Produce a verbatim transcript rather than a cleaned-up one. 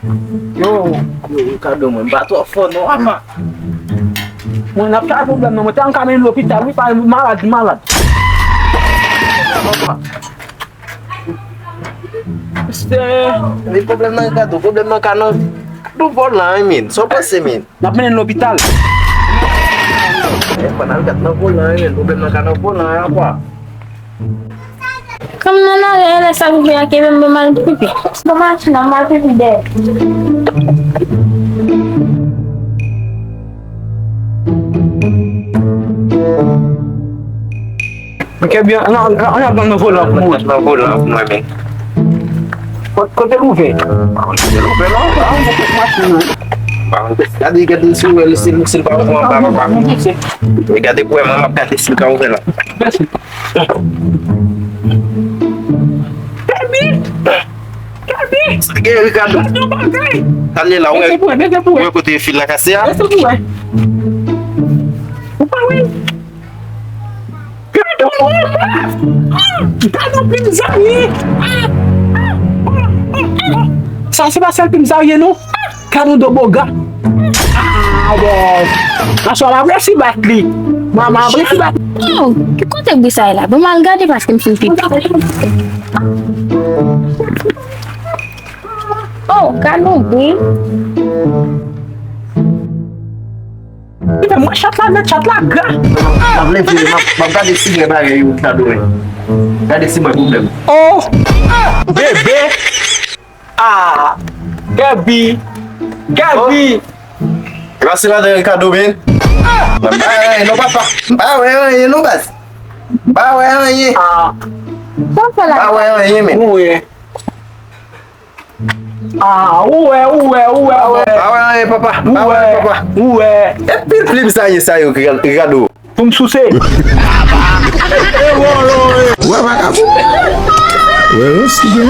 Yo, yo, Ricardo, mwen, m pa twò fò non, apa. Mwen, n ap chache pwoblèm nan, mwen, te an ka mennen lopital, wi, pa malad, li malad. Apa. Se... Men pwoblèm nan, Ricardo, pwoblèm nan ka nan, nan volan, wi, men. Sa w panse, men? N ap mennen l lopital. Epa, n al gad nan volan, men pwoblèm nan ka nan volan an, apa. Kòm nan lari a, lè sa pipi a kenbe m, ban m al pipi. Bon, machin nan, m al pipi dèyè. Kèbi, ann, ann, ann al pran nan volan pou mwen. Nan volan pou mwen, men. Kot-, kote l ouvè? Kote l ouvè la? Gade, gade si w wè l, si l, si l pa ouvè anba, papa. Gade pou wè, mwen, m ap gade si l ka ouvè la. Mèsi. Kèbi! Kèbi! Sa gen, Ricardo? Gade yon bagay! Talè la, w wè, w wè kote fil la kase a? Ou pa wè? Gade w wè, papa! Ah, gade yon plim zarye! Ah, ah, ah, ah, ah. Sa se pa sèl plim zarye, non. Gade yon do boga. Ah, bòs. Aswè m ap resi bat li. Manman, m ap resi bat li. Oh, ki kote bri sa ye la? Bon, m al gade paske m fin pipi. Oh, gade yon bri. Mwen chat la nèt, chat la gra. M ap leve, m ap, m ap gade si mwen bagay yo, Ricardo, wi. Gade si mwen pwoblèm. Oh! Bebe! Ah! Gaby! Gaby! Pase ladan, Ricardo, men. M pa wè anyen non, papa. M pa wè anyen non, baz. M pa wè anyen. Ah! Sa w fè la? M pa wè anyen, men. Mwen. Ah, ou wè, ou wè, ou wè, ou wè. Pa wè anyen, papa. Pa wè anyen, papa. Ou wè. E pil plim sa ye, sa yo, Ricardo. Pou m souse. Wè, vagabon. Wè, wè, si gen.